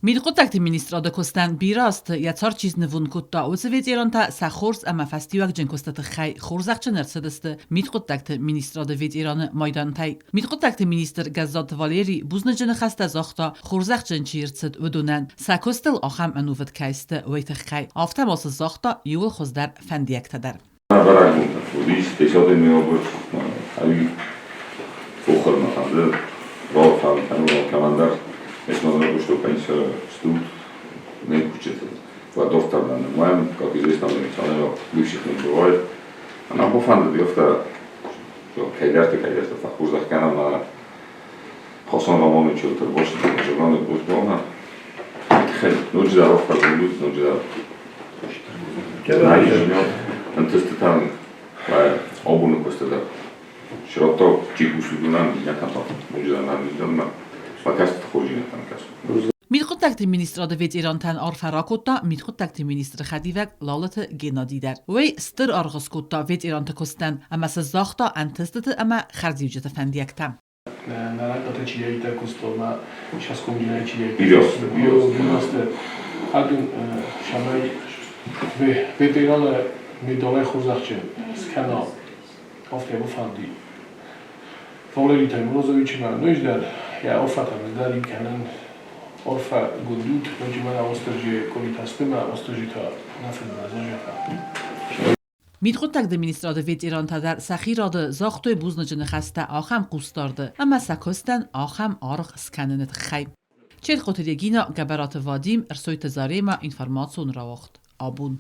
Мидхъуыддӕгты министрады куыстӕн бирӕ азты йӕ цард чи снывонд кодта, уыцы ветерантӕ сӕ хорз ӕмӕ фӕстиуӕгджын куысты тыххӕй хорзӕхджын ӕрцыдысты Мидхъуыддӕгты министрады ветераны майдантӕй. Мидхъуыддӕгты министр Гӕззаты Валери бузныджы ныхӕстӕ загъта, хорзӕхджын чи рцыд, уыдонӕн сӕ куыстыл ахӕм ӕнувыд кӕй сты, уый тыххӕй. Афтӕ ма сын загъта иууыл хуыздӕр фӕндиӕгтӕ дӕр. Бӕрӕгбонтӕ уыдис 10 ӕви охырмӕ фӕнды кӕмӕндӕр пенсия ждут не кучите. Кладовка нормально, как известно, бывших не бывает. Она пофӕндыд афтӕ кӕйдӕрты фӕхуыздӕр кӕнӕм ӕмӕ Хасан Романовичы журналы босбона. Ноджыдӕр ӕфхӕрд ноджыдӕр ӕнтыстытӕн абоны куысты дӕр. Сиротто чи кусы уыдонӕн иннӕтӕн та ноджыдӕр нӕ бакӕсты хорздзинӕдтӕм кӕсын. Мидхъуыддӕгты министрады ветерантӕн арфӕ ракодта мидхъуыддӕгты министры хӕдивӕг Лалыты Геннади дӕр. Уый стыр аргъ скодта ветеранты куыстӕн ӕмӕ сын загъта ӕнтыстыты ӕмӕ хӕрзиуджыты фӕндиӕгтӕ. Мидхъуыддӕгты министрады ветерантӕ дӕр сӕхи рады загътой бузныджы ныхӕстӕ ахӕм хъусдарды ӕмӕ сӕ куыстӕн ахӕм аргъ скӕныны тыххӕй. Челхъоты Регина, Гӕбӕраты Вадим, Ӕрсойты Заремӕ, информацион рауагъд. Абон.